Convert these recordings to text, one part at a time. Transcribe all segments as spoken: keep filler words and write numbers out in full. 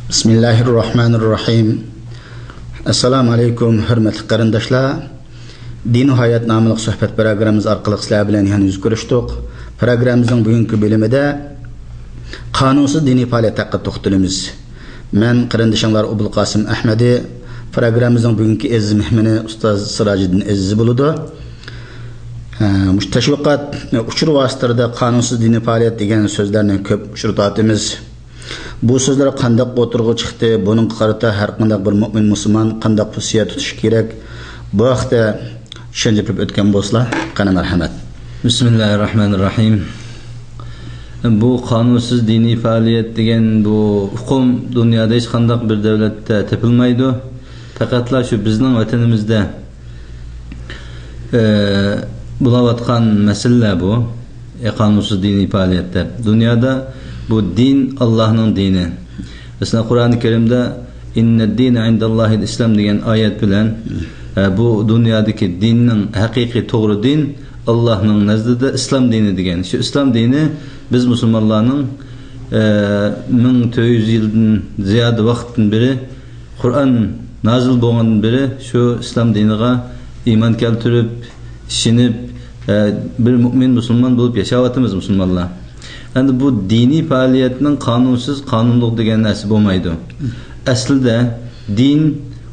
بىسمىللاھىررەھمانىررەھىم. ئەسسالامۇ ئەلەيكۇم، ھۆرمەتلىك قېرىنداشلار. دىنىي ھايات ناملىق سۆھبەت پروگراممىمىز ئارقىلىق سىلەر بىلەن يەنە يۈز كۆرۈشتۇق. پروگراممىمىزنىڭ بۈگۈنكى بۆلۈمىدە قانۇنسىز دىنىي پائالىيەت ھەققىدە توختىلىمىز. مەن قېرىندىشىڭلار ئوبۇلقاسىم ئەھمىدى. پروگراممىمىزنىڭ بۈگۈنكى ئەزىز مېھمىنى ئۇستاز سىراجىدىن ئەزىز بولىدۇ. ھە، مۇشۇ تەشۋىقات، ئۇچۇر ۋاسىتىلىرىدا قانۇنسىز دىنىي پائالىيەت دېگەن سۆزلەرنى كۆپ ئۇچرىتىۋاتىمىز. بۇ سۆزلەر قانداق ئوتتۇرىغا چىقتى؟ بۇنىڭغا قارىتا ھەر قانداق بىر مۆمىن مۇسۇلمان قانداق پوزىتسىيە تۇتۇشى كېرەك؟ بۇ ھەقتە چۈشەنچە بېرىپ ئۆتكەن بولسىلا، قېنى مەرھەمەت. بىسمىللاھىر راھمانىر راھىم. بۇ قانۇنسىز دىنىي پائالىيەت دېگەن بۇ ئۇقۇم دۇنيادا ھېچقانداق بىر دۆلەتتە تېپىلمايدۇ. پەقەتلا شۇ بىزنىڭ ۋەتىنىمىزدە ئە، بولۇۋاتقان مەسىلىلەر بۇ. ئە، قانۇنسىز دىنىي پائالىيەت دەپ. دۇنيادا بۇ دىن ئاللاھنىڭ دىنى. مەسىلەن، قۇرئانى كەرىمدە «ئىننەددىنە ئىندەللاھىل ئىسلام» دېگەن ئايەت بىلەن، ئە، بۇ دۇنيادىكى دىننىڭ ھەقىقىي توغرا دىن ئاللاھنىڭ نەزدىدە ئىسلام دىنى دېگەن. شۇ ئىسلام دىنى بىز مۇسۇلمانلارنىڭ، ئە، مىڭ تۆت يۈز يىلدىن زىيادە ۋاقىتتىن بېرى قۇرئان نازىل بولغاندىن بېرى شۇ ئىسلام دىنىغا ئىمان كەلتۈرۈپ، ئىشىنىپ، ئە، بىر مۇئمىن مۇسۇلمان بولۇپ ياشاۋاتىمىز مۇسۇلمانلار. ئەمدى بۇ دىنىي پائالىيەتنىڭ قانۇنسىز، قانۇنلۇق دېگەن نەرسە بولمايدۇ. ئەسلىدە دىن،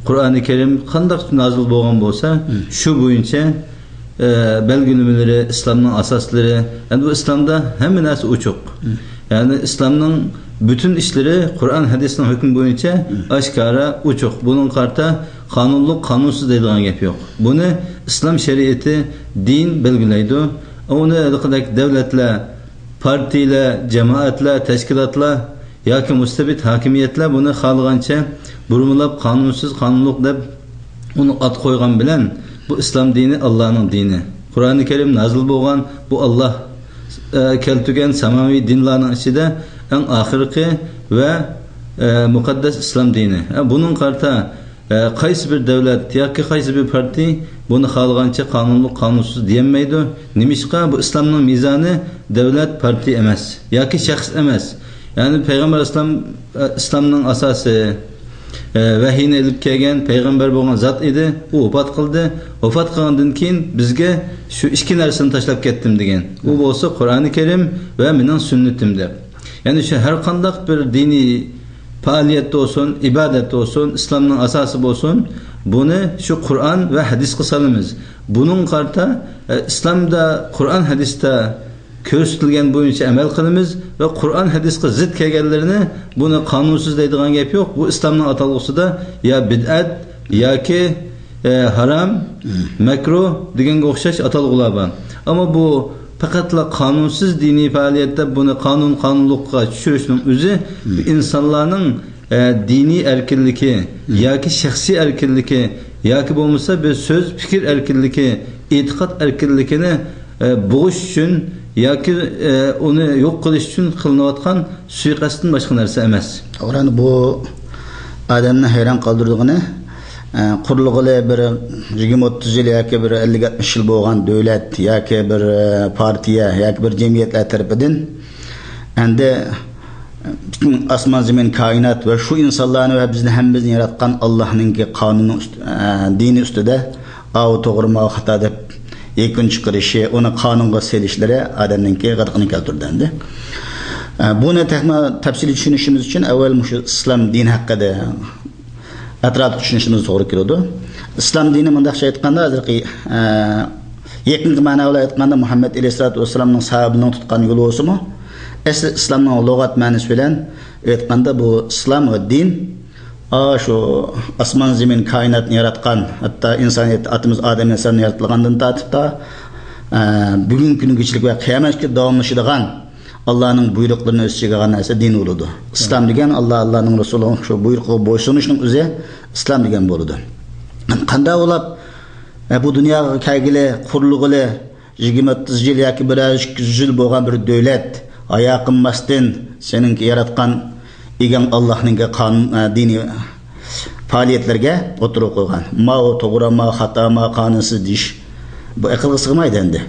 قۇرئانى كەرىم قانداق نازىل بولغان بولسا، شۇ بويىچە ئە، بەلگىلىمىلىرى، ئىسلامنىڭ ئاساسلىرى. يەنى بۇ ئىسلامدا ھەممە نەرسە ئوچۇق. يەنى ئىسلامنىڭ پۈتۈن ئىشلىرى قۇرئان، ھەدىسنىڭ ھۆكمى بويىچە ئاشكارا ئوچۇق. بۇنىڭغا قارىتا قانۇنلۇق، قانۇنسىز دەيدىغان گەپ يوق. بۇنى ئىسلام شەرىئىتى، دىن بەلگىلەيدۇ. ئۇنى ھېلىقىدەك دۆلەتلەر، پارتىيىلەر، جامائەتلەر، تەشكىلاتلار ياكى مۇستەبىت ھاكىمىيەتلەر بۇنى خالىغانچە بۇرمىلاپ، قانۇنسىز، قانۇنلۇق دەپ ئۇنى ئات قويغان بىلەن، بۇ ئىسلام دىنى ئاللانىڭ دىنى. قۇرئانى كەرىم نازىل بولغان، بۇ ئاللا، ئە، كەلتۈرگەن ساماۋىي دىنلارنىڭ ئىچىدە ئەڭ ئاخىرقى ۋە، ئە، مۇقەددەس ئىسلام دىنى. ئە، بۇنىڭغا قارىتا ئە، قايسى بىر دۆلەت ياكى قايسى بىر پارتىيە بۇنى خالىغانچە قانۇنلۇق، قانۇنسىز دېيەلمەيدۇ. نېمىشقا؟ بۇ ئىسلامنىڭ مىزانى دۆلەت، پارتىيە ئەمەس ياكى شەخس ئەمەس. يەنى پەيغەمبەر ئىسلام، ئە، ئىسلامنىڭ ئاساسى، ئە، ۋەھىينى ئېلىپ كەلگەن پەيغەمبەر بولغان زات ئىدى. ئۇ ۋاپات قىلدى. ۋاپات قىلغاندىن كېيىن بىزگە شۇ ئىككى نەرسىنى تاشلاپ كەتتىم دېگەن. ئۇ بولسا قۇرئانى كەرىم ۋە مېنىڭ سۈننىتىم دەپ. يەنى شۇ ھەر قانداق بىر دىنىي پائالىيەتتە بولسۇن، ئىبادەتتە بولسۇن، ئىسلامنىڭ ئاساسى بولسۇن، بۇنى شۇ قۇرئان ۋە ھەدىسقا سالىمىز. بۇنىڭغا قارىتا، ئە، ئىسلامدا، قۇرئان، ھەدىستە كۆرسىتىلگەن بويىچە ئەمەل قىلىمىز ۋە قۇرئان، ھەدىسقا زىت كەلگەنلىرىنى، بۇنى قانۇنسىز دەيدىغان گەپ يوق. بۇ ئىسلامنىڭ ئاتالغۇسىدا يا بىدئەت، ياكى، ئە، ھارام، مەكرۇھ دېگەنگە ئوخشاش ئاتالغۇلار بار. ئەمما بۇ پەقەتلا قانۇنسىز دىنىي پائالىيەت دەپ بۇنى قانۇن، قانۇنلۇققا چۈشۈرۈشنىڭ ئۆزى ئىنسانلارنىڭ، ئە، دىنىي ئەركىنلىكى ياكى شەخسىي ئەركىنلىكى ياكى بولمىسا بىر سۆز، پىكىر ئەركىنلىكى، ئېتىقاد ئەركىنلىكىنى، ئە، بوغۇش ئۈچۈن ياكى، ئە، ئۇنى يوق قىلىش ئۈچۈن قىلىنىۋاتقان سۇيىقەستتىن باشقا نەرسە ئەمەس. توغرا، بۇ ئادەمنى ھەيران قالدۇرىدىغىنى، ئە، قۇرۇلغىلى بىر يىگىرمە ئوتتۇز يىل ياكى بىر ئەللىك ئاتمىش يىل بولغان دۆلەت ياكى بىر، ئە، پارتىيە ياكى بىر جەمئىيەتلەر تەرىپىدىن ئەمدى پۈتۈن ئاسمان، زېمىن، كائىنات ۋە شۇ ئىنسانلارنى ۋە بىزنى ھەممىمىزنى ياراتقان ئاللاھنىڭكى قانۇنى ئۈست-، ئە، دىنى ئۈستىدە ئاۋۇ توغرىمۇ، ئاۋۇ خاتا دەپ يەكۈن چىقىرىشى، ئۇنى قانۇنغا سېلىشلىرى ئادەمنىڭكى غىدىقىنى كەلتۈردى ئەمدى. ئە، بۇنى تېخىمۇ تەپسىلىي چۈشىنىشىمىز ئۈچۈن ئەۋۋەل مۇشۇ ئىسلام دىنى ھەققىدە ئەتراپلىق چۈشىنىشىمىز توغرا كېلىدۇ. ئىسلام دىنى مۇنداقچە ئېيتقاندا، ھازىرقى، ئە، يېقىنقى مەنا بىلەن ئېيتقاندا، مۇھەممەد ئەلەيھىسسالاتۇ ۋەسسالامنىڭ ساھابىلىرىنىڭ تۇتقان يولى بولسىمۇ، ئەسلى ئىسلامنىڭ لۇغەت مەنىسى بىلەن ئېيتقاندا، بۇ ئىسلام ۋە دىن، ئا، شۇ ئاسمان، زېمىن، كائىناتنى ياراتقان، ھەتتا ئىنسانىيەت ئاتىمىز ئادەم ئەلەيھىسسالام يارىتىلغاندىن تارتىپ تا، ئە، بۈگۈنكى كۈنگىچىلىك ۋە قىيامەتكىچە داۋاملىشىدىغان ئاللانىڭ بۇيرۇقلىرىنى ئۆز ئىچىگە ئالغان نەرسە دىن بولىدۇ. ئىسلام دېگەن ئاللا، ئاللانىڭ رەسۇلىنىڭ شۇ بۇيرۇقىغا بويسۇنۇشنىڭ ئۆزى ئىسلام دېگەن بولىدۇ. قانداق بولۇپ، ئە، بۇ دۇنياغا كەلگىلى، قۇرۇلغىلى يىگىرمە ئوتتۇز يىل ياكى بىر ئىككى يۈز يىل بولغان بىر دۆلەت ھايا قىلماستىن، سېنىڭكى ياراتقان ئىگەڭ ئاللاھنىڭكى قانۇن، ئە، دىنىي پائالىيەتلەرگە ئوتتۇرىغا قويغان. ماۋۇ توغرىما، خاتاما، قانۇنسىز دېيىش، بۇ ئەقىلگە سىغمايدۇ ئەمدى.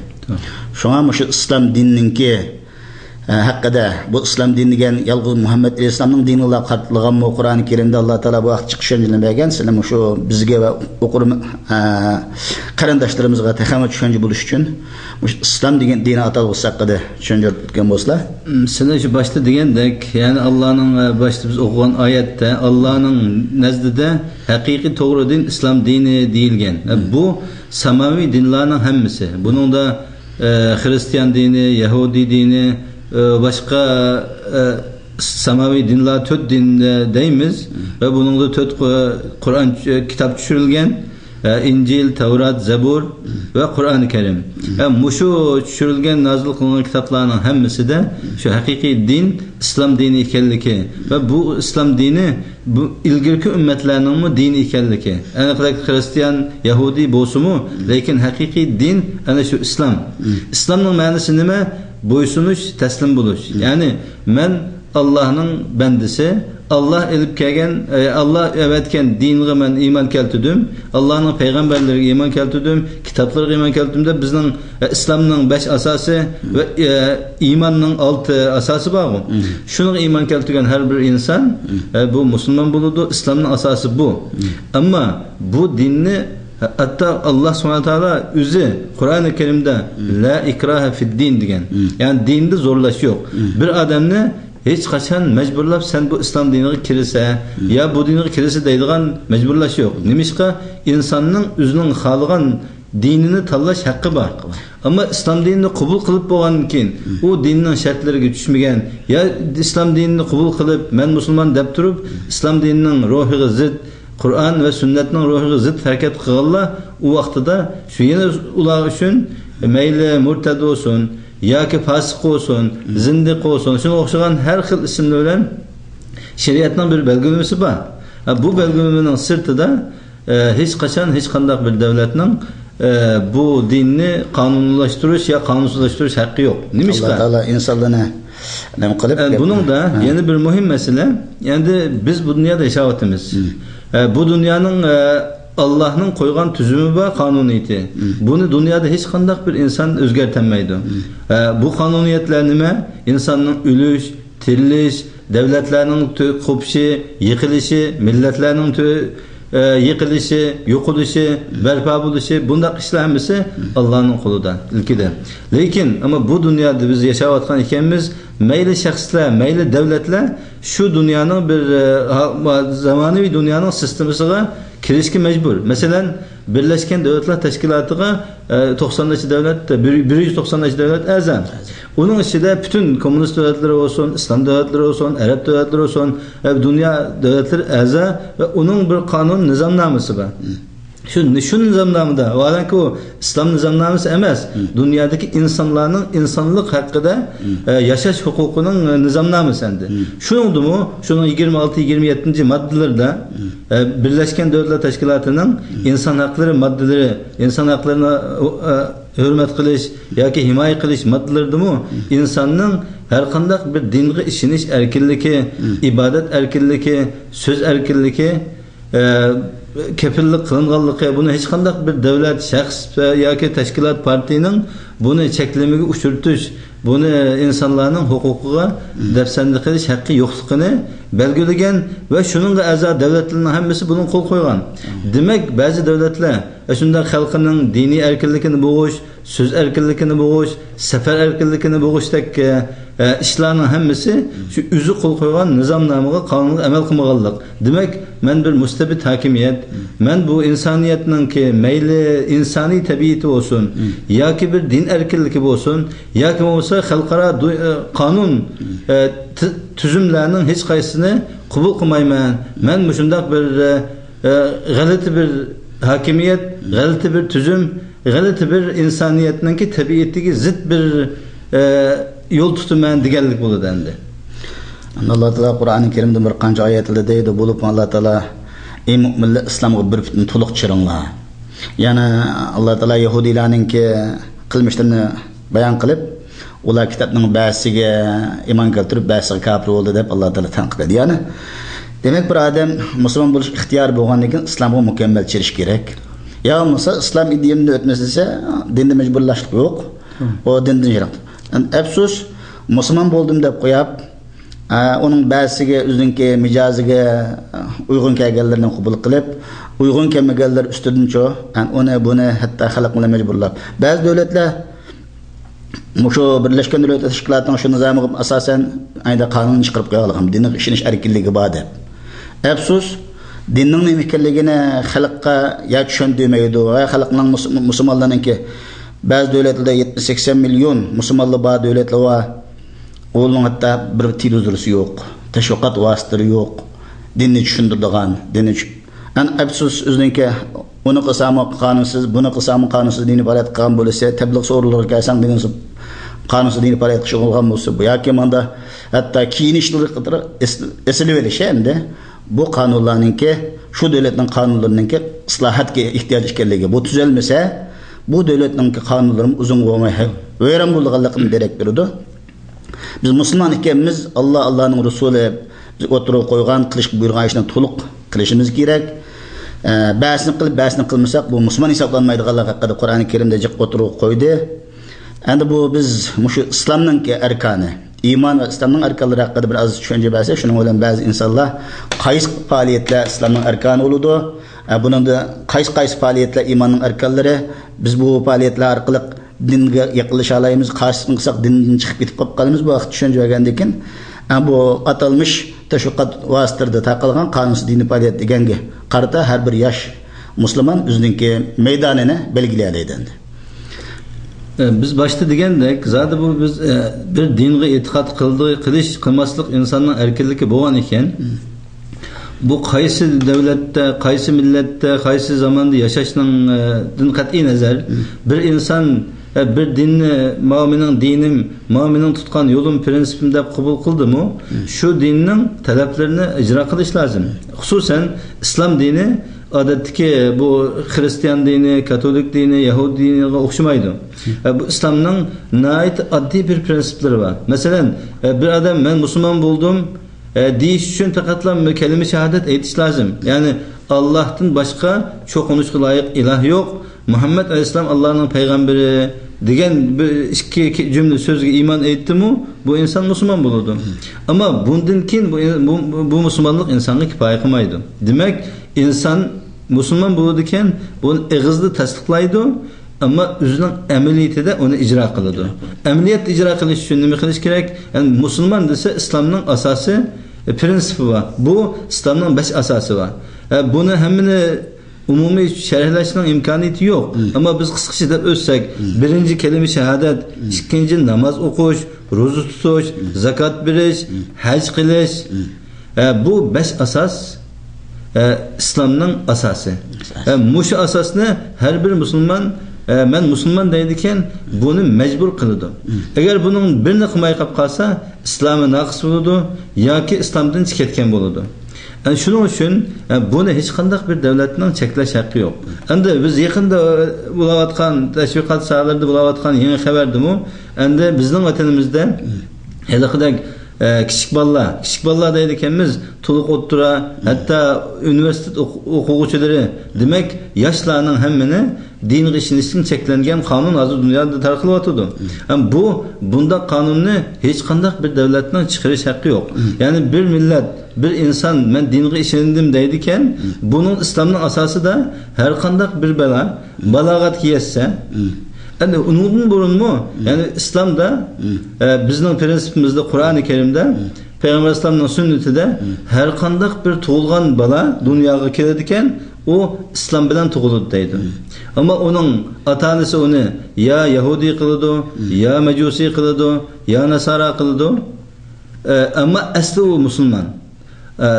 شۇڭا مۇشۇ ئىسلام دىنىنىڭكى ھەققىدە، بۇ ئىسلام دىنى دېگەن يالغۇز مۇھەممەد ئەلەيھىسسالامنىڭ دىنىلا قارىتىلغانمۇ؟ قۇرئان كەرىمدە ئاللا تائالا بۇ ھەقتە چىقىش يولىنى بەرگەن، سىلەرمۇ شۇ بىزگە ۋە ئوقۇر، ھە، قېرىنداشلىرىمىزغا تېخىمۇ چۈشەنچە بولۇش ئۈچۈن مۇشۇ ئىسلام دېگەن دىنى ئاتالغۇسى ھەققىدە چۈشەندۈرۈپ ئۆتكەن بولسىلا. سىلەر شۇ باشتا دېگەندەك، يەنى ئاللانىڭ، ھە، باشتا بىز ئوقۇغان ئايەتتە ئاللانىڭ نەزدىدە ھەقىقىي توغرا دىن ئىسلام دىنى دېيىلگەن. ھە، بۇ ساماۋىي دىنلارنىڭ ھەممىسى. بۇنىڭدا ئە، خرىستىيان دىنى، يەھۇدىي دىنى، ئە، باشقا، ئە، ساماۋىي دىنلار، تۆت دىن، ئە، دەيمىز. ۋە بۇنىڭدا تۆت قۇ-، قۇرئان چۈ-، كىتاب چۈشۈرۈلگەن. ئە، ئىنجىل، تەۋرات، زەبۇر ۋە قۇرئانى كەرىم. ۋە مۇشۇ چۈشۈرۈلگەن، نازىل قىلىنغان كىتابلارنىڭ ھەممىسىدە شۇ ھەقىقىي دىن ئىسلام دىنى ئىكەنلىكى ۋە بۇ ئىسلام دىنى بۇ ئىلگىرىكى ئۈممەتلەرنىڭمۇ دىنى ئىكەنلىكى. ئەنە خىرىستىيان، يەھۇدىي بولسىمۇ، لېكىن ھەقىقىي دىن ئەنە شۇ ئىسلام. ئىسلامنىڭ مەنىسى نېمە؟ بويسۇنۇش، تەسلىم بولۇش. يەنى مەن ئاللانىڭ بەندىسى، ئاللا ئېلىپ كەلگەن، ئە، ئاللا ئەۋەتكەن دىنغا مەن ئىمان كەلتۈردۈم، ئاللانىڭ پەيغەمبەرلىرىگە ئىمان كەلتۈردۈم، كىتابلىرىغا ئىمان كەلتۈردۈم دەپ بىزنىڭ، ئە، ئىسلامنىڭ بەش ئاساسى ۋە، ئە، ئىماننىڭ ئالتە ئاساسى بارغۇ. شۇنىڭغا ئىمان كەلتۈرگەن ھەر بىر ئىنسان، ئە، بۇ مۇسۇلمان بولىدۇ، ئىسلامنىڭ ئاساسى بۇ. ئەمما بۇ دىننى ھەتتا ئاللا سۇبھانەھۇ ۋە تائالا ئۆزى قۇرئانى كەرىمدە «لا ئىكراھە فىددىن» دېگەن. يەنى دىندا زورلاش يوق. بىر ئادەمنى ھېچقاچان مەجبۇرلاپ «سەن بۇ ئىسلام دىنىغا كىرىسە» يا «بۇ دىنغا كىرىسە» دەيدىغان مەجبۇرلاش يوق. نېمىشقا؟ ئىنساننىڭ ئۆزىنىڭ خالىغان دىنىنى تاللاش ھەققى بار. ئەمما ئىسلام دىنىنى قوبۇل قىلىپ بولغاندىن كېيىن، ئۇ دىننىڭ شەرتلىرىگە چۈشمىگەن يا ئىسلام دىنىنى قوبۇل قىلىپ، مەن مۇسۇلمان دەپ تۇرۇپ، ئىسلام دىنىنىڭ روھىغا زىت، قۇرئان ۋە سۈننەتنىڭ روھىغا زىت ھەرىكەت قىلغانلار ئۇ ۋاقتىدا شۇ يەنە ئۇلار ئۈچۈن مەيلى مۇرتەد بولسۇن، ياكى پاسىق بولسۇن، زىندىق بولسۇن، شۇنىڭغا ئوخشىغان ھەر خىل ئىسىملار بىلەن شەرىئەتنىڭ بىر بەلگىلىمىسى بار. ھە، بۇ بەلگىلىمىنىڭ سىرتىدا ئە، ھېچقاچان ھېچقانداق بىر دۆلەتنىڭ، ئە، بۇ دىننى قانۇنلاشتۇرۇش يا قانۇنسىزلاشتۇرۇش ھەققى يوق. نېمىشقا؟ ئاللا تائالا ئىنسانلارنى نېمە قىلىپ ئە، بۇنىڭدا ھە. يەنە بىر مۇھىم مەسىلە، ئەمدى بىز بۇ دۇنيادا ياشاۋاتىمىز. ئە، بۇ دۇنيانىڭ، ئە، ئاللانىڭ قويغان تۈزۈمى بار، قانۇنىيىتى. بۇنى دۇنيادا ھېچقانداق بىر ئىنسان ئۆزگەرتەلمەيدۇ. ئە، بۇ قانۇنىيەتلەر نېمە؟ ئىنساننىڭ ئۆلۈش، تىرىلىش، دۆلەتلەرنىڭ تۆ-، قوپۇشى، يىقىلىشى، مىللەتلەرنىڭ تۆ-، ئە، يىقىلىشى، يوقىلىشى، بەرپا بولۇشى، بۇنداق ئىشلار ھەممىسى ئاللانىڭ قولىدا، ئىلكىدە. لېكىن، ئەمما بۇ دۇنيادا بىز ياشاۋاتقان ئىكەنمىز، مەيلى شەخسلەر، مەيلى دۆلەتلەر شۇ دۇنيانىڭ بىر، ئە، ھا-، ما-، زامانىۋى دۇنيانىڭ سىستېمىسىغا كىرىشكە مەجبۇر. مەسىلەن، بىرلەشكەن دۆلەتلەر تەشكىلاتىغا، ئە، توقسان نەچچە دۆلەت، بىر، بىر يۈز توقسان نەچچە دۆلەت ئەزا. ئۇنىڭ ئىچىدە پۈتۈن كوممۇنىست دۆلەتلىرى بولسۇن، ئىسلام دۆلەتلىرى بولسۇن، ئەرەب دۆلەتلىرى بولسۇن، ۋە دۇنيا دۆلەتلىرى ئەزا ۋە ئۇنىڭ بىر قانۇن نىزامنامىسى بار. شۇ، شۇ نىزامنامىدا، ۋاھالەنكى، ئۇ ئىسلام نىزامنامىسى ئەمەس، دۇنيادىكى ئىنسانلارنىڭ ئىنسانلىق ھەققىدە، ئە، ياشاش ھوقۇقىنىڭ، ئە، نىزامنامىسى ئەمدى. شۇنىڭدىمۇ، شۇنىڭ يىگىرمە ئالتە، يىگىرمە يەتتىنچى ماددىلىرىدا، ئە، بىرلەشكەن دۆلەتلەر تەشكىلاتىنىڭ ئىنسان ھەقلىرى ماددىلىرى، ئىنسان ھەقلىرىنى، ئە، ھۆرمەت قىلىش ياكى ھىمايە قىلىش ماددىلىرىدىمۇ ئىنساننىڭ ھەر قانداق بىر دىنغا ئىشىنىش ئەركىنلىكى، ئىبادەت ئەركىنلىكى، سۆز ئەركىنلىكى، ئە، كېپىللىك قىلىنغانلىقى، بۇنى ھېچقانداق بىر دۆلەت، شەخس ياكى تەشكىلات، پارتىيىنىڭ بۇنى چەكلىمىگە ئۇچرىتىش، بۇنى ئىنسانلارنىڭ ھوقۇقىغا دەپسەندە قىلىش ھەققى يوقلۇقىنى بەلگىلىگەن ۋە شۇنىڭغا ئەزا دۆلەتلەرنىڭ ھەممىسى بۇنىڭغا قول قويغان. دېمەك، بەزى دۆلەتلەر ئاشۇنداق خەلقىنىڭ دىنىي ئەركىنلىكىنى بوغۇش، سۆز ئەركىنلىكىنى بوغۇش، سەپەر ئەركىنلىكىنى بوغۇشتەك، ئە، ئە، ئىشلارنىڭ ھەممىسى شۇ ئۆزى قول قويغان نىزامنامىغا، قانۇنغا ئەمەل قىلمىغانلىق. دېمەك، مەن بىر مۇستەبىت ھاكىمىيەت، مەن بۇ ئىنسانىيەتنىڭكى مەيلى ئىنسانىي تەبىئىتى بولسۇن، ياكى بىر دىن ئەركىنلىكى بولسۇن، ياكى بولمىسا خەلقئارا دۇ-، ئە، قانۇن، ئە، تۈ-، تۈزۈملەرنىڭ ھېچقايسىسىنى قوبۇل قىلمايمەن. مەن مۇشۇنداق بىر، ئە، ئە، غەلىتە بىر ھاكىمىيەت، غەلىتە بىر تۈزۈم، غەلىتە بىر ئىنسانىيەتنىڭكى تەبىئىتىگە زىت بىر، ئە، يول تۇتىمەن دېگەنلىك بولىدۇ ئەمدى. ئاللا تائالا قۇرئانى كەرىمدە بىر قانچە ئايەتلەردە دەيدۇ، بولۇپمۇ ئاللا تائالا، ئى مۆمىنلەر، ئىسلامغا بىر پۈتۈن تولۇق چىرىڭلار. يەنى ئاللا تائالا يەھۇدىيلارنىڭكى قىلمىشلىرىنى بايان قىلىپ، ئۇلار كىتابنىڭ بەزىسىگە ئىمان كەلتۈرۈپ، بەزىسىگە كاپىر بولدى دەپ ئاللا تائالا تەنقىد قىلدى. يەنى، دېمەك، بىر ئادەم مۇسۇلمان بولۇش ئىختىيارى بولغاندىن كېيىن ئىسلامغا مۇكەممەل چىرىش كېرەك. يا بولمىسا ئىسلام ئىدىيەمدىن ئۆتمەس دېسە، دىندىن مەجبۇرلاشلىق يوق. ئۇ دىندىن يىراق. ئەپسۇس، مۇسۇلمان بولدۇم دەپ قويۇپ، ئە، ئۇنىڭ بەزىسىگە ئۆزىنىڭكى مىجەزىگە ئۇيغۇن كەلگەنلىرىنى قوبۇل قىلىپ، ئۇيغۇن كەلمىگەنلەر ئۈستىدىنچۇ، ئە، ئۇنى، بۇنى ھەتتا خەلق بىلەن مەجبۇرلاپ. بەزى دۆلەتلەر مۇشۇ بىرلەشكەن دۆلەتلەر تەشكىلاتىنىڭ شۇ نىزامىغا ئاساسەن ئەينى قانۇن چىقىرىپ قويغانلىقى، دىنغا ئىشىنىش ئەركىنلىكى بار دەپ. ئەپسۇس، دىننىڭ نېمە ئىكەنلىكىنى خەلققە يا چۈشەندۈرمەيدۇ ۋە خەلقنىڭ مۇس-، مۇسۇلمانلارنىڭكى بەزى دۆلەتلەردە يەتمىش سەكسەن مىليون مۇسۇلمانلار بار دۆلەتلەر بار. ئۇنىڭ ھەتتا بىر تېلېۋىزورى يوق، تەشۋىقات ۋاسىتىلىرى يوق، دىننى چۈشەندۈرىدىغان، دىننى چۈ-، ئەن ئەپسۇس ئۆزىنىڭكى ئۇنى قىلساممۇ قانۇنسىز، بۇنى قىلساممۇ قانۇنسىز دىنىي پائالىيەت قىلغان بولسا، تەبلىغ سورۇنلىرىغا كەلسەڭ دىنسىز، قانۇنسىز دىنىي پائالىيەت قىلغان بولسا، بۇ ياكى ماندا ھەتتا كىيىنىشلىرى قاتارى ئېس-، ئېسىلىۋېلىش ئەمدى. بۇ قانۇنلارنىڭكى، شۇ دۆلەتنىڭ قانۇنلىرىنىڭكى ئىسلاھاتقا ئېھتىياج ئىكەنلىكى، بۇ تۈزەلمىسە، بۇ دۆلەتنىڭكى قانۇنلىرىمۇ ئۇزۇنغا بولماي ۋەيران بولىدىغانلىقىدىن دېرەك بېرىدۇ. بىز مۇسۇلمان ئىكەنمىز، ئاللا، ئاللانىڭ رەسۇلى بىز ئوتتۇرىغا قويغان، قىلىشقا بۇيرۇغان ئىشنى تولۇق قىلىشىمىز كېرەك. ئە، بەزىنى قىلىپ، بەزىنى قىلمىساق، بۇ مۇسۇلمان ھېسابلانمايدىغانلىق ھەققىدە قۇرئانى كەرىمدە جىق ئوتتۇرىغا قويدى. ئەمدى بۇ بىز مۇشۇ ئىسلامنىڭكى ئەركانى، ئىمان ۋە ئىسلامنىڭ ئەركانلىرى ھەققىدە بىر ئاز چۈشەنچە بەرسەك، شۇنىڭ بىلەن بەزى ئىنسانلار قايسى پائالىيەتلەر ئىسلامنىڭ ئەركانى بولىدۇ؟ ئە، بۇنىڭدا قايسى، قايسى پائالىيەتلەر ئىماننىڭ ئەركانلىرى؟ بىز بۇ پائالىيەتلەر ئارقىلىق دىنگە يېقىنلىشالايمىز، قارشىلىقنى قىلساق دىندىن چىقىپ كېتىپ قالىپ قالىمىز. بۇ ھەقتە چۈشەنچە بەرگەندىن كېيىن، ئە، بۇ ئاتالمىش تەشۋىقات ۋاسىتىلىرىدە تارقالغان قانۇنسىز دىنىي پائالىيەت دېگەنگە قارىتا ھەر بىر ياش مۇسۇلمان ئۆزىنىڭكى مەيدانىنى بەلگىلىيەلەيدۇ ئەمدى. ئە، بىز باشتا دېگەندەك، زادى بۇ بىز، ئە، بىر دىنغا ئېتىقاد قىلدى-، قىلىش، قىلماسلىق ئىنساننىڭ ئەركىنلىكى بولغان ئىكەن. بۇ قايسى دۆلەتتە، قايسى مىللەتتە، قايسى زاماندا ياشاشنىڭ، ئە، دىن قەتئىي نەزەر، بىر ئىنسان، ئە، بىر دىننى، ماۋۇ مېنىڭ دىنىم، ماۋۇ مېنىڭ تۇتقان يولۇم، پىرىنسىپىم دەپ قوبۇل قىلدىمۇ، شۇ دىننىڭ تەلەپلىرىنى ئىجرا قىلىش لازىم. خۇسۇسەن، ئىسلام دىنى ئادەتتىكى بۇ خرىستىيان دىنى، كاتولىك دىنى، يەھۇدىي دىنىغا ئوخشىمايدۇ. ئە، بۇ ئىسلامنىڭ ناھايىتى ئاددىي بىر پىرىنسىپلىرى بار. مەسىلەن، ئە، بىر ئادەم «مەن مۇسۇلمان بولدۇم» ئە، دېيىش ئۈچۈن پەقەتلا كەلىمە شاھادەت ئېيتىش لازىم. يەنى، «ئاللاھتىن باشقا چوقۇنۇشقا لايىق ئىلاھ يوق، مۇھەممەد ئەلەيھىسسالام ئاللانىڭ پەيغەمبىرى» دېگەن بىر ئىككى كە-، جۈملە سۆزگە ئىمان ئېيتتىمۇ، بۇ ئىنسان مۇسۇلمان بولىدۇ. ئەمما بۇندىن كېيىن بۇ، بۇ، بۇ مۇسۇلمانلىق ئىنسانغا كىپايە قىلمايدۇ. دېمەك، ئىنسان مۇسۇلمان بولىدىكەن، بۇنى ئېغىزدا تەستىقلايدۇ، ئەمما ئۆزىنىڭ ئەمەلىيىتىدە ئۇنى ئىجرا قىلىدۇ. ئەمەلىيەتتە ئىجرا قىلىش ئۈچۈن نېمە قىلىش كېرەك؟ يەنى مۇسۇلمان دېسە، ئىسلامنىڭ ئاساسىي، ئە، پرىنسىپى بار. بۇ ئىسلامنىڭ بەش ئاساسى بار. ئە، بۇنى ھەممىنى ئومۇمىي شەرھلەشنىڭ ئىمكانىيىتى يوق. ئەمما بىز قىسقىچە دەپ ئۆتسەك، بىرىنچى كەلىمە شاھادەت، ئىككىنچى ناماز ئوقۇش، روزا تۇتۇش، زاكات بېرىش، ھەج قىلىش. ئە، بۇ بەش ئاساس، ئە، ئىسلامنىڭ ئاساسى. ئاساس. ئە، مۇشۇ ئاساسنى ھەر بىر مۇسۇلمان، ئە، «مەن مۇسۇلمان» دەيدىكەن، بۇنى مەجبۇر قىلىدۇ. ئەگەر بۇنىڭ بىرىنى قىلماي قاپ قالسا، ئىسلامى ناقىس بولىدۇ ياكى ئىسلامدىن چىقىپ كەتكەن بولىدۇ. ئەنە شۇنىڭ ئۈچۈن، ئە، بۇنى ھېچقانداق بىر دۆلەتنىڭ چەكلەش ھەققى يوق. ئەمدى بىز يېقىندا، ئە، بولاۋاتقان، تەشۋىقات ساھەلىرىدە بولاۋاتقان يېڭى خەۋەردىمۇ، ئەمدى بىزنىڭ ۋەتىنىمىزدە ھېلىقىدەك، ئە، كىچىك بالىلار، كىچىك بالىلار دەيدىكەنمىز، تولۇق ئوتتۇرا، ھەتتا ئۇنىۋېرسىتېت ئوقۇ-، ئوقۇغۇچىلىرى، دېمەك، ياشلارنىڭ ھەممىنى دىنغا ئىشىنىشتىن چەكلەنگەن قانۇن ھازىر دۇنيادا تارقىلىۋاتىدۇ. ھەم بۇ، بۇنداق قانۇننى ھېچقانداق بىر دۆلەتنىڭ چىقىرىش ھەققى يوق. يەنى بىر مىللەت، بىر ئىنسان «مەن دىنغا ئىشەندىم» دەيدىكەن، بۇنىڭ ئىسلامنىڭ ئاساسىدا ھەر قانداق بىر بالا بالاغەتكە يەتسە، ئەمدى ئۇنىڭدىن بۇرۇنمۇ، يەنى ئىسلامدا، ئە، بىزنىڭ پرىنسىپىمىزدە، قۇرئانى كەرىمدە، پەيغەمبەر ئەلەيھىسسالامنىڭ سۈننىتىدە ھەر قانداق بىر تۇغۇلغان بالا دۇنياغا كېلىدىكەن، ئۇ ئىسلام بىلەن تۇغۇلىدۇ دەيدۇ. ئەمما ئۇنىڭ ئاتا-ئانىسى ئۇنى يا يەھۇدىي قىلىدۇ، يا مەجۇسىي قىلىدۇ، يا ناسارا قىلىدۇ. ئە، ئەمما ئەسلى ئۇ مۇسۇلمان. ئە،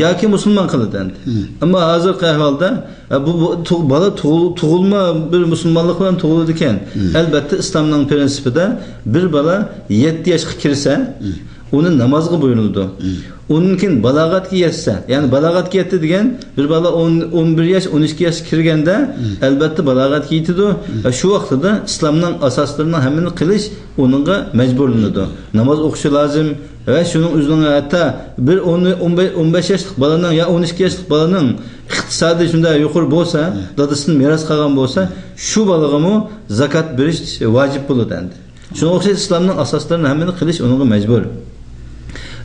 ياكى مۇسۇلمان قىلىدۇ ئەمدى. ئەمما ھازىرقى ئەھۋالدا، ئە، بۇ، بۇ تۇغ-، بالا تۇغۇل-، تۇغۇلما بىر مۇسۇلمانلىق بىلەن تۇغۇلىدىكەن. ئەلبەتتە، ئىسلامنىڭ پرىنسىپىدا بىر بالا يەتتە ياشقا كىرسە، ئۇنى نامازغا بۇيرۇلىدۇ. ئۇنىڭ كېيىن بالاغەتكە يەتسە، يەنى بالاغەتكە يەتتى دېگەن، بىر بالا ئون، ئون بىر ياش، ئون ئىككى ياشقا كىرگەندە، ئەلبەتتە، بالاغەتكە يېتىدۇ. ۋە شۇ ۋاقتىدا ئىسلامنىڭ ئاساسلىرىنىڭ ھەممىنى قىلىش ئۇنىڭغا مەجبۇرلىنىدۇ. ناماز ئوقۇشى لازىم ۋە شۇنىڭ ئۆزىنىڭ ھەتتا بىر ئون، ئون بەش، ئون بەش ياشلىق بالىنىڭ يا ئون ئىككى ياشلىق بالىنىڭ ئىقتىسادى شۇنداق يۇقىرى بولسا، دادىسىدىن مىراس قالغان بولسا، شۇ بالىغىمۇ زاكات بېرىش ۋاجىپ بولىدۇ ئەمدى. شۇنىڭغا ئوخشاش ئىسلامنىڭ ئاساسلىرىنى ھەممىنى قىلىش ئۇنىڭغا مەجبۇر.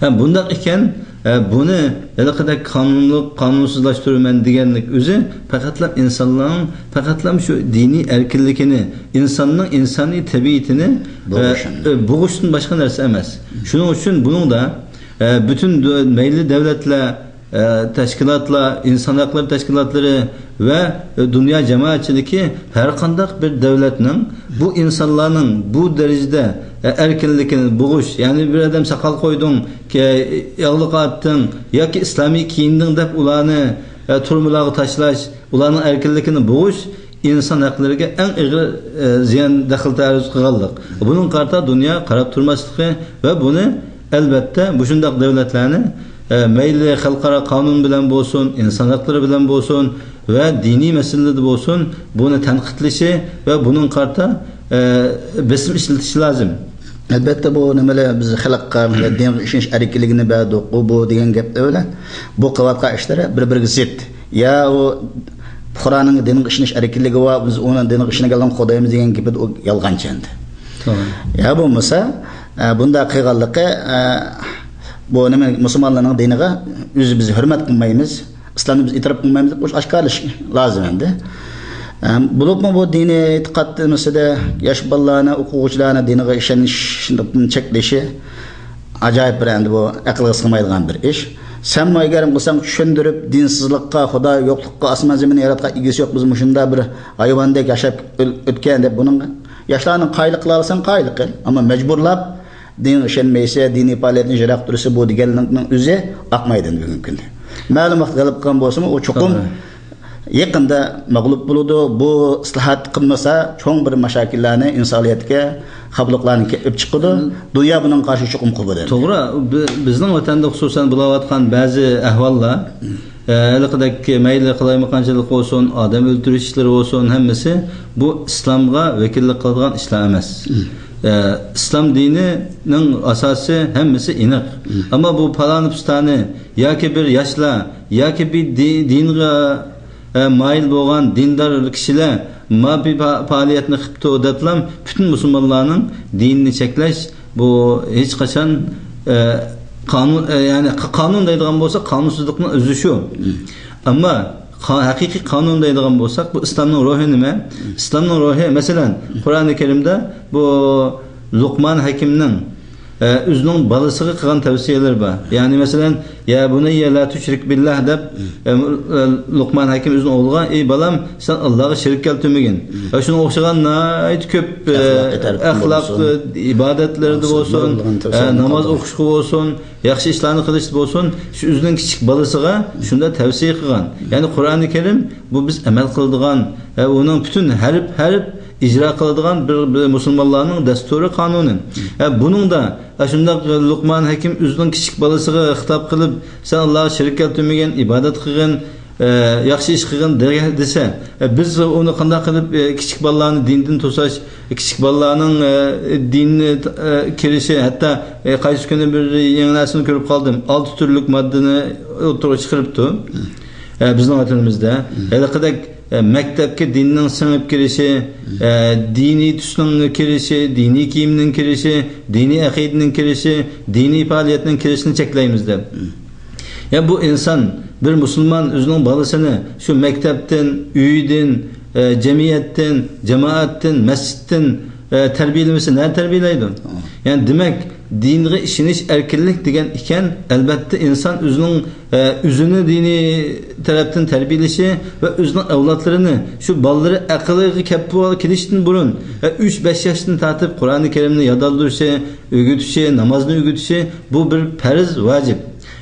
ھە، بۇنداق ئىكەن، ھە، بۇنى ھېلىقىدەك قانۇنلۇق، قانۇنسىزلاشتۇرىمەن دېگەنلىك ئۆزى پەقەتلا ئىنسانلارنىڭ پەقەتلا شۇ دىنىي ئەركىنلىكىنى، ئىنساننىڭ ئىنسانىي تەبىئىتىنى، بوغۇشۇن. ھە، بوغۇشتىن باشقا نەرسە ئەمەس. شۇنىڭ ئۈچۈن بۇنىڭدا، ھە، پۈتۈن دۆ-، مەيلى دۆلەتلەر، ئە، تەشكىلاتلار، ئىنسان ھەقلىرى تەشكىلاتلىرى ۋە، ئە، دۇنيا جامائەتچىلىكى ھەر قانداق بىر دۆلەتنىڭ بۇ ئىنسانلارنىڭ بۇ دەرىجىدە، ئە، ئەركىنلىكىنى بوغۇش، يەنى بىر ئادەم ساقال قويدۇڭ، كە-، ياغلىق ئارتتىڭ ياكى ئىسلامىي كىيىندىڭ دەپ ئۇلارنى، ئە، تۈرمىلەرگە تاشلاش، ئۇلارنىڭ ئەركىنلىكىنى بوغۇش ئىنسان ھەقلىرىگە ئەڭ ئېغىر، ئە، زىيان، دەخلى تەرۇز قىلغانلىق. بۇنىڭغا قارىتا دۇنيا قاراپ تۇرماسلىقى ۋە بۇنى، ئەلۋەتتە، مۇشۇنداق دۆلەتلەرنى، ئە، مەيلى خەلقئارا قانۇن بىلەن بولسۇن، ئىنسان ھەقلىرى بىلەن بولسۇن ۋە دىنىي مەسىلىلەردە بولسۇن، بۇنى تەنقىدلىشى ۋە بۇنىڭغا قارىتا، ئە، بېسىم ئىشلىتىشى لازىم. ئەلۋەتتە، بۇ نېمىلەر بىز خەلققە دىنغا ئىشىنىش ئەركىنلىكىنى بەردۇق، ئۇ، بۇ دېگەن گەپلەر بىلەن بۇ قىلىۋاتقان ئىشلىرى بىر-بىرىگە زىت. يا ئۇ پۇقرانىڭ دىنغا ئىشىنىش ئەركىنلىكى بار، بىز ئۇنىڭ دىنغا ئىشىنگەنلىكىنى قوغدايمىز دېگەن گېپى ئۇ يالغانچى ئەمدى. توغرا. يا بولمىسا، ئە، بۇنداق قىلغانلىقى، ئە، بۇ نېمە، مۇسۇلمانلارنىڭ دىنىغا ئۆزى بىز ھۆرمەت قىلمايمىز، ئىسلامنى بىز ئېتىراپ قىلمايمىز دەپ ئاشكارىلىشى لازىم ئەمدى. ئە، بولۇپمۇ بۇ دىنىي ئېتىقاد مەسىلىسىدە ياش بالىلارنى، ئوقۇغۇچىلارنى دىنغا ئىشەنىشتىن چەكلىشى ئاجايىپ بىر، ئەمدى بۇ ئەقىلگە سىغمايدىغان بىر ئىش. سەنمۇ ئەگەر قىلساڭ چۈشەندۈرۈپ، دىنسىزلىققا، خۇدا يوقلۇققا، ئاسمان زېمىننى ياراتقان ئىگىسى يوق، بىز مۇشۇنداق بىر ھايۋاندەك ياشاپ ئۆل-، ئۆتكەن دەپ بۇنىڭ ياشلارنى قايىل قىلالىساڭ قايىل قىل. ئەمما مەجبۇرلاپ دىنغا ئىشەنمەيسە، دىنىي پائالىيەتتىن يىراق تۇرىسە، بۇ دېگەننىڭ ئۆزى ئاقمايدۇ بۈگۈنكى كۈندە. مەلۇم ۋاقىت غەلىبە قىلغان بولسىمۇ، ئۇ چوقۇم توغرا. يېقىندا مەغلۇپ بولىدۇ. بۇ ئىسلاھات قىلمىسا، چوڭ بىر مەشاكىللەرنى، ئىنسانىيەتكە خاپىلىقلارنى كەلتۈرۈپ چىقىدۇ. مم. دۇنيا بۇنىڭغا قارشى چوقۇم قوپىدۇ. توغرا، بى-، بىزنىڭ ۋەتەندە خۇسۇسەن بولۇۋاتقان بەزى ئەھۋاللار، مم. ئە، ھېلىقىدەك مەيلى قالايمىقانچىلىق بولسۇن، ئادەم ئۆلتۈرۈش ئىشلىرى بولسۇن، ھەممىسى بۇ ئىسلامغا ۋەكىللىك قىلىدىغان ئىشلار ئەمەس. مم. ئە، ئىسلام دىنىنىڭ ئاساسى ھەممىسى ئېنىق. مم. ئەمما بۇ پالانى پۇستانى ياكى بىر ياشلار ياكى بىر دى-، دىنغا، ئە، مايىل بولغان دىندار كىشىلەر ما بىر پا-، پائالىيەتنى قىپتۇ دەپلام پۈتۈن مۇسۇلمانلارنىڭ دىنىنى چەكلەش، بۇ ھېچقاچان، ئە، قانۇن، ئە، يەنى قا-، قانۇن دەيدىغان بولسا، قانۇنسىزلىقنىڭ ئۆزى شۇ. مم. ئەمما قا-، ھەقىقىي قانۇن دەيدىغان بولساق، بۇ ئىسلامنىڭ روھى نېمە؟ مم. ئىسلامنىڭ روھى، مەسىلەن، مم. قۇرئانى كەرىمدە بۇ لۇقمان ھەكىمنىڭ، ئە، ئۆزىنىڭ بالىسىغا قىلغان تەۋسىيەلىرى بار. يەنى، مەسىلەن، «يا بۇنەييە لا تۇشرىك بىللاھ» دەپ، مم. ئە، ئە، لۇقمان ھەكىم ئۆزىنىڭ ئوغلىغا، «ئەي بالام، سەن ئاللاغا شېرىك كەلتۈرمىگىن.» مم. ۋە شۇنىڭغا ئوخشىغان ناھايىتى كۆپ، ئە، ئەخلاقىي تەرەپتىن ئەخلاق، بولسۇن، ئىبادەتلەردە بولسۇن، بولسۇن، بولغان ئە، تەۋسىيەلەرنى ناماز قىلغان. ئوقۇشقا بولسۇن، ياخشى ئىشلارنى قىلىشتا بولسۇن، شۇ ئۆزىنىڭ كىچىك بالىسىغا شۇنداق تەۋسىيە قىلغان. يەنى قۇرئانى كەرىم بۇ بىز ئەمەل قىلىدىغان، ئە، ئۇنىڭ پۈتۈن ھەرپ-ھەرپ ئىجرا قىلىدىغان بىر، بىر مۇسۇلمانلارنىڭ دەستۇرى، قانۇنى. ئە، بۇنىڭدا، ئە، شۇنداق لۇقمان ھەكىم ئۆزىنىڭ كىچىك بالىسىغا خىتاب قىلىپ، «سەن ئاللاغا شېرىك كەلتۈرمىگىن، ئىبادەت قىلغىن، ئە، ياخشى ئىش قىلغىن» دېگەن دېسە، ئە، بىز ئۇنى قانداق قىلىپ، ئە، كىچىك بالىلارنى دىندىن توساش، كىچىك بالىلارنىڭ، ئە، دىننى، ئە، كىرىشى، ھەتتا، ئە، قايسى كۈنى بىر يېڭى نەرسىنى كۆرۈپ قالدىم. ئالتە تۈرلۈك ماددىنى ئوتتۇرىغا چىقىرىپتۇ. ئە، بىزنىڭ ۋەتىنىمىزدە. ھېلىقىدەك، ئە، مەكتەپكە دىننىڭ سىڭىپ كىرىشى، ئە، دىنىي تۈسنىڭ كىرىشى، دىنىي كىيىمنىڭ كىرىشى، دىنىي ئەقىدىنىڭ كىرىشى، دىنىي پائالىيەتنىڭ كىرىشىنى چەكلەيمىز دەپ. يا بۇ ئىنسان، بىر مۇسۇلمان ئۆزىنىڭ بالىسىنى شۇ مەكتەپتىن، ئۆيدىن، ئە، جەمئىيەتتىن، جامائەتتىن، مەسچىتتىن، ئە، تەربىيەلىمىسە، نەدە تەربىيەلەيدۇ؟ يەنى دېمەك، دىنغا ئىشىنىش ئەركىنلىك دېگەن ئىكەن، ئەلۋەتتە ئىنسان ئۆزىنىڭ، ئە، ئۆزىنى دىنىي تەرەپتىن تەربىيەلىشى ۋە ئۆزىنىڭ ئەۋلادلىرىنى، شۇ بالىلىرى ئەقىلگە كەپ كېلىشتىن بۇرۇن، ئە، ئۈچ بەش ياشتىن تارتىپ قۇرئانى كەرىمنى يادالدۇرۇشى، ئۆگىتىشى، نامازنى ئۆگىتىشى، بۇ بىر پەرز، ۋاجىپ.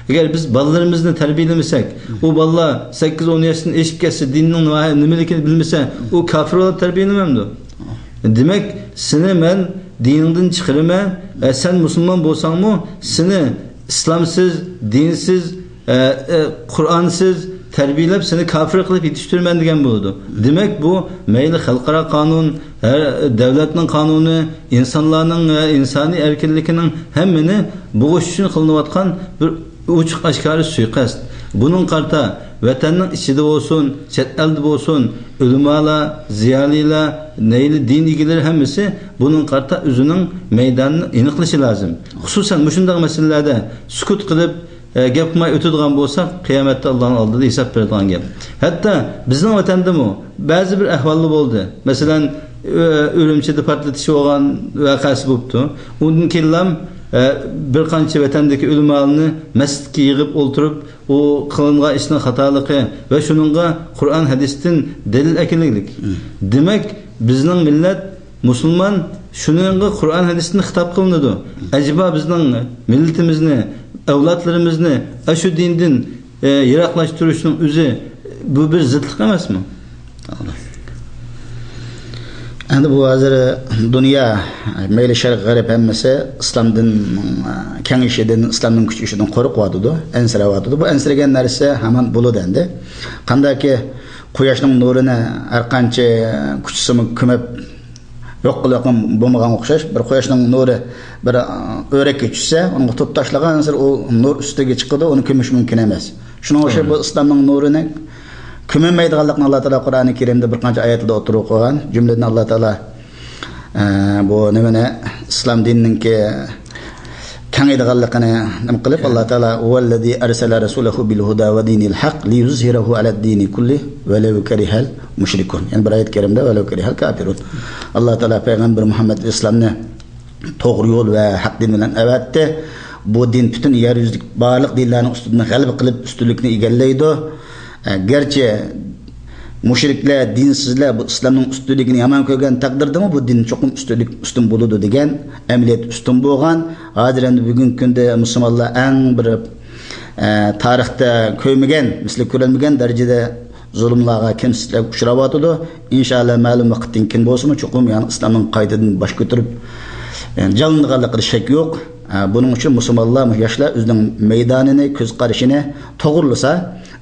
ئەگەر بىز بالىلىرىمىزنى تەربىيەلىمىسەك، ئۇ بالىلار سەككىز ئون ياشتىن ئېشىپ كەتسە، دىننىڭ نېمە-، نېمىلىكىنى بىلمىسە، ئۇ كاپىر بولۇپ تەربىيەلىنەمدۇ؟ دېمەك، سېنى مەن دىنىڭدىن چىقىرىمەن، ئە، سەن مۇسۇلمان بولساڭمۇ، سېنى ئىسلامسىز، دىنسىز، ئە، ئە، قۇرئانسىز تەربىيەلەپ، سېنى كاپىر قىلىپ يېتىشتۈرىمەن دېگەن بولىدۇ. دېمەك، بۇ مەيلى خەلقئارا قانۇن، ھەر دۆلەتنىڭ قانۇنى، ئىنسانلارنىڭ، ئە، ئىنسانىي ئەركىنلىكىنىڭ ھەممىنى بوغۇش ئۈچۈن قىلىنىۋاتقان بىر ئوچۇق ئاشكارا سۇيىقەست. بۇنىڭغا قارىتا ۋەتەننىڭ ئىچىدە بولسۇن، چەت ئەلدە بولسۇن، ئۆلىمالار، زىيالىيلار، نەيلى دىن ئىگىلىرى ھەممىسى بۇنىڭغا قارىتا ئۆزىنىڭ مەيدانىنى ئېنىقلىشى لازىم. خۇسۇسەن مۇشۇنداق مەسىلىلەردە سۈكۈت قىلىپ، ئە، گەپ قىلماي ئۆتىدىغان بولساق، قىيامەتتە ئاللانىڭ ئالدىدا ھېساب بېرىدىغان گەپ. ھەتتا بىزنىڭ ۋەتەندىمۇ بەزى بىر ئەھۋاللار بولدى. مەسىلەن، ئۆ-، ئۈرۈمچىدە پارتلىتىش بولغان ۋەقەسى بوپتۇ. ئۇندىن كېيىنلام، ئە، بىر قانچە ۋەتەندىكى ئۆلىمالارنى مەسچىتكە يىغىپ ئولتۇرۇپ، ئۇ قىلىنغان ئىشنىڭ خاتالىقى ۋە شۇنىڭغا قۇرئان ھەدىستىن دەلىل ئەكېلىگلىك. مم. دېمەك، بىزنىڭ مىللەت مۇسۇلمان شۇنىڭغا قۇرئان ھەدىستىن خىتاب قىلىنىدۇ. مم. ئەجەبا بىزنىڭ مىللىتىمىزنى، ئەۋلادلىرىمىزنى ئاشۇ دىندىن، ئە، يىراقلاشتۇرۇشنىڭ ئۆزى بۇ بىر زىتلىق ئەمەسمۇ؟ ئەمدى بۇ ھازىر دۇنيا، مەيلى شەرق، غەرب ھەممىسى ئىسلامدىن، كېڭىيىشىدىن، ئىسلامنىڭ كۈچىيىشىدىن قورقۇۋاتىدۇ، ئەنسىرەۋاتىدۇ. بۇ ئەنسىرىگەن نەرسە ھامان بولىدۇ ئەمدى. قانداكى قۇياشنىڭ نۇرىنى ھەر قانچە كۈچىسىمۇ كۆمۈپ يوق قىلىۋاتقان بولمىغان ئوخشاش، بىر قۇياشنىڭ نۇرى بىر، ئا، ئۆرۈككە چۈشسە، ئۇنى تۇتۇپ تاشلىغانسېرى ئۇ نۇر ئۈستىگە چىقىدۇ، ئۇنى كۆمۈش مۇمكىن ئەمەس. شۇنىڭغا ئوخشاش بۇ ئىسلامنىڭ نۇرىنى كۆمەلمەيدىغانلىقىنى ئاللا تائالا قۇرئانى كەرىمدە بىر قانچە ئايەتلەردە ئوتتۇرىغا قويغان. جۈملىدىن ئاللا تائالا، ئە، بۇ نېمىنى، ئىسلام دىنىنىڭكى كېڭىيىدىغانلىقىنى نېمە قىلىپ، ئاللا تائالا: «ھۇۋەللەزى ئەرسەلە رەسۇلەھۇ بىل ھۇدا ۋە دىنىل ھەق لىيۇزھىرەھۇ ئەلەد دىنى كۇللىھ ۋەلەۋ كەرىھەل مۇشرىكۇن.» يەنى بىر ئايەت كەرىمدە «ۋەلەۋ كەرىھەل كافىرۇن». ئاللا تائالا پەيغەمبەر مۇھەممەد ئەلەيھىسسالامنى توغرا يول ۋە ھەق دىن بىلەن ئەۋەتتى. بۇ دىن پۈتۈن يەر يۈزىدىكى بارلىق دىنلارنىڭ ئۈستىدىن غەلىبە قىلىپ، ئۈستۈنلۈكنى ئىگىلەيدۇ. ئە، گەرچە مۇشرىكلار، دىنسىزلار بۇ ئىسلامنىڭ ئۈستۈنلۈكىنى يامان كۆرگەن تەقدىردىمۇ، بۇ دىن چوقۇم ئۈستۈنلۈك، ئۈستۈن بولىدۇ دېگەن ئەمەلىيەت ئۈستۈن بولغان. ھازىر ئەمدى بۈگۈنكى كۈندە مۇسۇلمانلار ئەڭ بىر، ئە، تارىختا كۆرمىگەن، مىسلى كۆرۈلمىگەن دەرىجىدە زۇلۇملارغا، كەمسىتىشلەرگە ئۇچراۋاتىدۇ. ئىنشائاللا، مەلۇم ۋاقىتتىن كېيىن بولسىمۇ، چوقۇم يەنە ئىسلامنىڭ قايتىدىن باش كۆتۈرۈپ، يەنى جانلىنىدىغانلىقىدا شەك يوق. ئە، بۇنىڭ ئۈچۈن مۇسۇلمانلار، ياشلار ئۆزىنىڭ مەيدانىنى، كۆز قارىشىنى توغرىلىسا،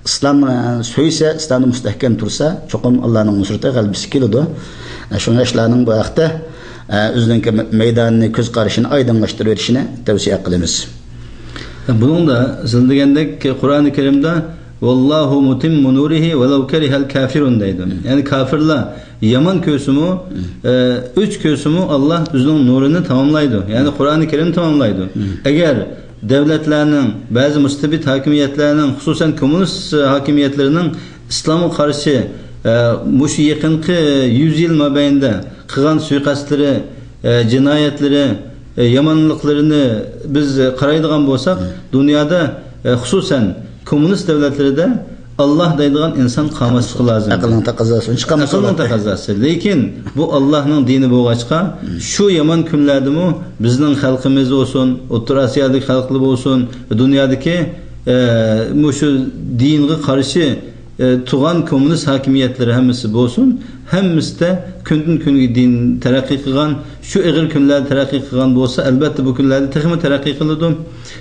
ئىسلامنى سۆيسە، ئىسلامدا مۇستەھكەم تۇرسا، چوقۇم ئاللانىڭ نۇسرىتى، غەلىبىسى كېلىدۇ. ئە، شۇڭا ياشلارنىڭ بۇ ھەقتە، ئە، ئۆزىنىڭكى مەيدانىنى، كۆز قارىشىنى ئايدىڭلاشتۇرۇۋېتىشىنى تەۋسىيە قىلىمىز. بۇنىڭدا سىز دېگەندەك قۇرئانى كەرىمدە «ۋاللاھۇ مۇتىممۇ نۇرىھى ۋەلەۋ كەرىھەل كافىرۇن» دەيدۇ. يەنى كافىرلار يامان كۆرسىمۇ، ئە، ئۆچ كۆرسىمۇ، ئاللا ئۆزىنىڭ نۇرىنى تاماملايدۇ. يەنى قۇرئانى كەرىمنى تاماملايدۇ. ئەگەر دۆلەتلەرنىڭ، بەزى مۇستەبىت ھاكىمىيەتلەرنىڭ، خۇسۇسەن كوممۇنىست ھاكىمىيەتلىرىنىڭ ئىسلامغا قارشى، ئە، مۇشۇ يېقىنقى يۈز يىل مابەينىدە قىلغان سۇيىقەستلىرى، ئە، جىنايەتلىرى، ئە، يامانلىقلىرىنى بىز قارايدىغان بولساق، دۇنيادا، ئە، خۇسۇسەن كوممۇنىست دۆلەتلىرىدە ئاللا دەيدىغان ئىنسان قالماسلىقى لازىم. ئەقىلنىڭ تەقەززاسى، چىقالمىسا ئەقىلنىڭ تەقەززاسى. لېكىن بۇ ئاللانىڭ دىنى بولغاچقا، شۇ يامان كۈنلەردىمۇ بىزنىڭ خەلقىمىز بولسۇن، ئوتتۇرا ئاسىيادىكى خەلقلەر بولسۇن، دۇنيادىكى، ئە، مۇشۇ دىنغا قارشى ئە، تۇغان كوممۇنىست ھاكىمىيەتلىرى ھەممىسى بولسۇن، ھەممىسىدە كۈندىن كۈنگە دىن تەرەققىي قىلغان، شۇ ئېغىر كۈنلەردە تەرەققىي قىلغان بولسا، ئەلبەتتە بۇ كۈنلەردە تېخىمۇ تەرەققىي قىلىدۇ.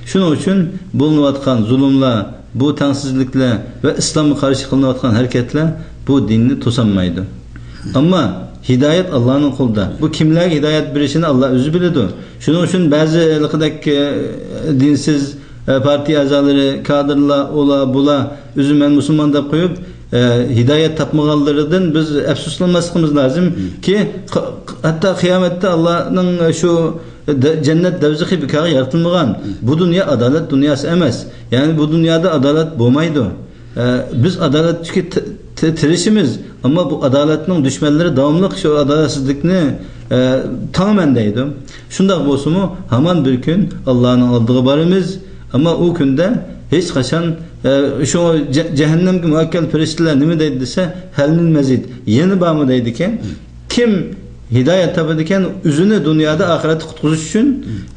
شۇنىڭ ئۈچۈن بولۇنۇۋاتقان زۇلۇملار، بۇ تەڭسىزلىكلەر ۋە ئىسلامغا قارشى قىلىنىۋاتقان ھەرىكەتلەر بۇ دىننى توسالمايدۇ. ئەمما ھىدايەت ئاللانىڭ قولىدا. بۇ كىملەرگە ھىدايەت بېرىشىنى ئاللا ئۆزى بىلىدۇ. شۇنىڭ ئۈچۈن بەزى ھېلىقىدەك، ئە، دىنسىز، ئە، پارتىيە ئەزالىرى، كادىرلار، ئۇلار، بۇلار، ئۆزى مەن مۇسۇلمان دەپ قويۇپ، ئە، ھىدايەت تاپمىغانلىرىدىن بىز ئەپسۇسلانماسلىقىمىز لازىمكى، ق-، ق-، ھەتتا قىيامەتتە ئاللانىڭ شۇ دە-، جەننەت دەۋزىخى بىكارغا يارىتىلمىغان. بۇ دۇنيا ئادالەت دۇنياسى ئەمەس. يەنى بۇ دۇنيادا ئادالەت بولمايدۇ. ئە، بىز ئادالەتكە ت-، ت-، تىرىشىمىز، ئەمما بۇ ئادالەتنىڭ دۈشمەنلىرى داۋاملىق شۇ ئادالەتسىزلىكنى، ئە، تاڭىمەن دەيدۇ. شۇنداق بولسىمۇ، ھامان بىر كۈن ئاللانىڭ ئالدىغا بارىمىز، ئەمما ئۇ كۈندە ھېچقاچان، ئە، شۇ جە-، جەھەننەمگە مۇئەككەل پەرىشتىلەر نېمە دەيدۇ دېسە، «ھەل مىن مەزىد»، يەنە بارمۇ دەيدىكەن. كىم ھىدايەت تاپىدىكەن، ئۆزىنى دۇنيادا، ئاخىرەتتە قۇتقۇزۇش ئۈچۈن،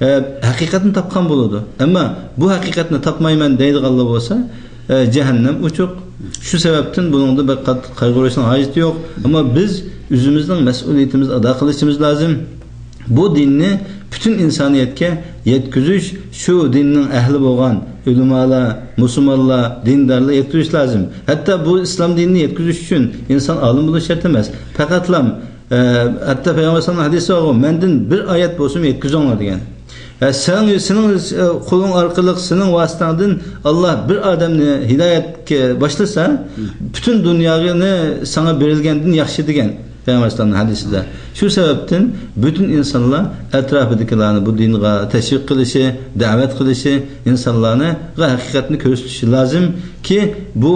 ئە، ھەقىقەتنى تاپقان بولىدۇ. ئەمما بۇ ھەقىقەتنى تاپمايمەن دەيدىغانلار بولسا، ئە، جەھەننەم ئوچۇق. شۇ سەۋەبتىن بۇنىڭدا بەك قاتتىق قايغۇرۇشنىڭ ھاجىتى يوق. ئەمما بىز ئۆزىمىزنىڭ مەسئۇلىيىتىمىزنى ئادا قىلىشىمىز لازىم. بۇ دىننى پۈتۈن ئىنسانىيەتكە يەتكۈزۈش، شۇ دىننىڭ ئەھلى بولغان ئۆلىمالار، مۇسۇلمانلار، دىندارلار يەتكۈزۈش لازىم. ھەتتا بۇ ئىسلام دىنىنى يەتكۈزۈش ئۈچۈن ئىنسان ئالىم بولۇش شەرت ئەمەس. پەقەتلا، ئە، ھەتتا پەيغەمبەر ئەلەيھىسسالامنىڭ ھەدىسى بارغۇ، «مەندىن بىر ئايەت بولسىمۇ يەتكۈزۈڭلار» دېگەن. ھە، سەن، سېنىڭ، ئە، قولۇڭ ئارقىلىق، سېنىڭ ۋاسىتەڭدىن ئاللا بىر ئادەمنى ھىدايەتكە باشلىسا، پۈتۈن دۇنيانى ساڭا بېرىلگەندىن ياخشى دېگەن پەيغەمبەر ئەلەيھىسسالامنىڭ ھەدىسىدە. شۇ سەۋەبتىن پۈتۈن ئىنسانلار ئەتراپىدىكىلەرنى بۇ دىنغا تەشۋىق قىلىشى، دەۋەت قىلىشى، ئىنسانلارنى ھەقىقەتنى كۆرسىتىشى لازىمكى، بۇ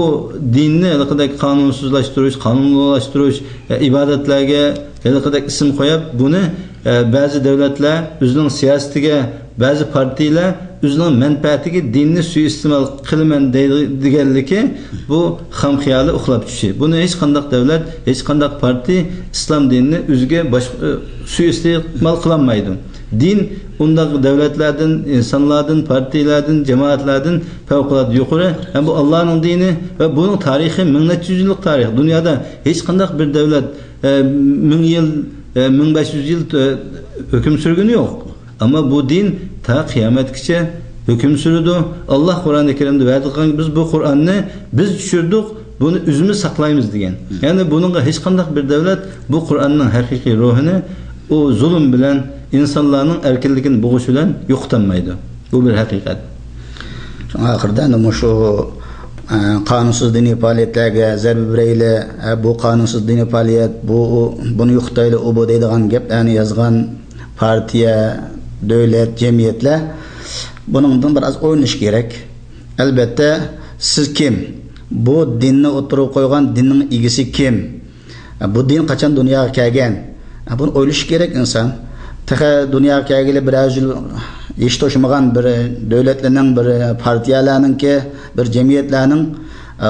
دىننى ھېلىقىدەك قانۇنسىزلاشتۇرۇش، قانۇنلاشتۇرۇش، ئە، ئىبادەتلەرگە ھېلىقىدەك ئىسىم قويۇپ، بۇنى، ئە، بەزى دۆلەتلەر ئۆزىنىڭ سىياسىتىگە، بەزى پارتىيىلەر ئۆزىنىڭ مەنپەئەتىگە دىننى سۇيىئىستېمال قىلىمەن دەيدىغانلىكى، بۇ خام خىيالى، ئۇخلاپ چۈشى. بۇنى ھېچقانداق دۆلەت، ھېچقانداق پارتىيە ئىسلام دىنىنى ئۆزىگە باش-، ئە، سۇيىئىستېمال قىلالمايدۇ. دىن ئۇنداق دۆلەتلەردىن، ئىنسانلاردىن، پارتىيىلەردىن، جامائەتلەردىن پەۋقۇلئاددە يۇقىرى. ھەم بۇ ئاللانىڭ دىنى ۋە بۇنىڭ تارىخى مىڭ نەچچە يۈز يىللىق تارىخ. دۇنيادا ھېچقانداق بىر دۆلەت، ئە، مىڭ يىل، ئە، مىڭ بەش يۈز يىل، ئە، ھۆكۈم سۈرگىنى يوق. ئەمما بۇ دىن تا قىيامەتكىچە ھۆكۈم سۈرىدۇ. ئاللا قۇرئانى كەرىمدە ۋەدە قىلغان، بىز بۇ قۇرئاننى بىز چۈشۈردۇق، بۇنى ئۆزىمىز ساقلايمىز دېگەن. يەنى بۇنىڭغا ھېچقانداق بىر دۆلەت بۇ قۇرئاننىڭ ھەقىقىي روھىنى ئۇ زۇلۇم بىلەن، ئىنسانلارنىڭ ئەركىنلىكىنى بوغۇش بىلەن يوقىتالمايدۇ. بۇ بىر ھەقىقەت. شۇڭا ئاخىرىدا ئەنە مۇشۇ، ئە، قانۇنسىز دىنىي پائالىيەتلەرگە زەربە بېرەيلى، ئە، بۇ قانۇنسىز دىنىي پائالىيەت، بۇ، ئۇ، بۇنى يوقىتايلى، ئۇ، بۇ دەيدىغان گەپلەرنى يازغان پارتىيە، دۆلەت، جەمئىيەتلەر بۇنىڭدىن بىر ئاز ئويلىنىش كېرەك. ئەلبەتتە، سىز كىم؟ بۇ دىننى ئوتتۇرىغا قويغان دىننىڭ ئىگىسى كىم؟ بۇ دىن قاچان دۇنياغا كەلگەن؟ بۇنى ئويلىشى كېرەك ئىنسان. تېخى دۇنياغا كەلگىلى بىرەر يۈز يىل ھېچ توشمىغان بىر دۆلەتلەرنىڭ، بىر پارتىيەلەرنىڭكى، بىر جەمئىيەتلەرنىڭ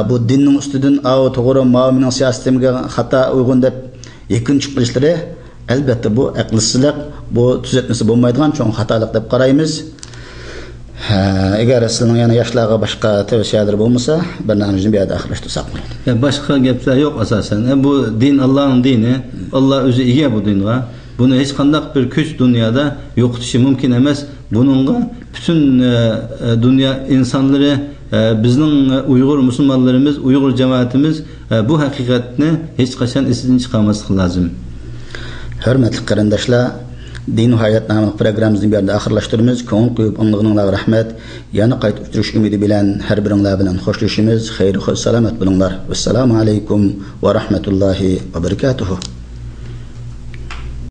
بۇ دىننىڭ ئۈستىدىن، ئاۋۇ توغرا، ماۋۇ مېنىڭ سىياسىتىمگە خاتا، ئۇيغۇن دەپ يەكۈن چىقىرىشلىرى، ئەلبەتتە، بۇ ئەقىلسىزلىق، بۇ تۈزەتمىسە بولمايدىغان چوڭ خاتالىق دەپ قارايمىز. ھە، ئەگەر سىزنىڭ يەنە ياشلارغا باشقا تەۋسىيەلىرى بولمىسا، بىرنامىمىزنى بۇ يەردە ئاخىرلاشتۇرساق بولىدۇ. يا، باشقا گەپلەر يوق ئاساسەن. ئە، بۇ دىن ئاللانىڭ دىنى. ئاللا ئۆزى ئىگە بۇ دىنغا. بۇنى ھېچقانداق بىر كۈچ دۇنيادا يوقىتىشى مۇمكىن ئەمەس. بۇنىڭغا پۈتۈن، ئە، ئە، دۇنيا ئىنسانلىرى، ئە، بىزنىڭ، ئە، ئۇيغۇر مۇسۇلمانلىرىمىز، ئۇيغۇر جامائىتىمىز، ئە، بۇ ھەقىقەتنى ھېچقاچان ئېسىدىن چىقارماسلىقى لازىم. ھۆرمەتلىك قېرىنداشلار، دىن ۋە ھايات ناملىق پروگراممىمىزنى بۇ يەردە ئاخىرلاشتۇرىمىز. كۆڭۈل قويۇپ ئاڭلىغىنىڭلارغا رەھمەت. يەنە قايتا ئۇچرىشىش ئۈمىدى بىلەن ھەر بىرىڭلار بىلەن خوشلىشىمىز. خەير، خوش، سالامەت بولۇڭلار. ۋەسسالامۇ ئەلەيكۇم ۋە رەھمەتۇللاھى ۋە بەرىكاتۇھۇ.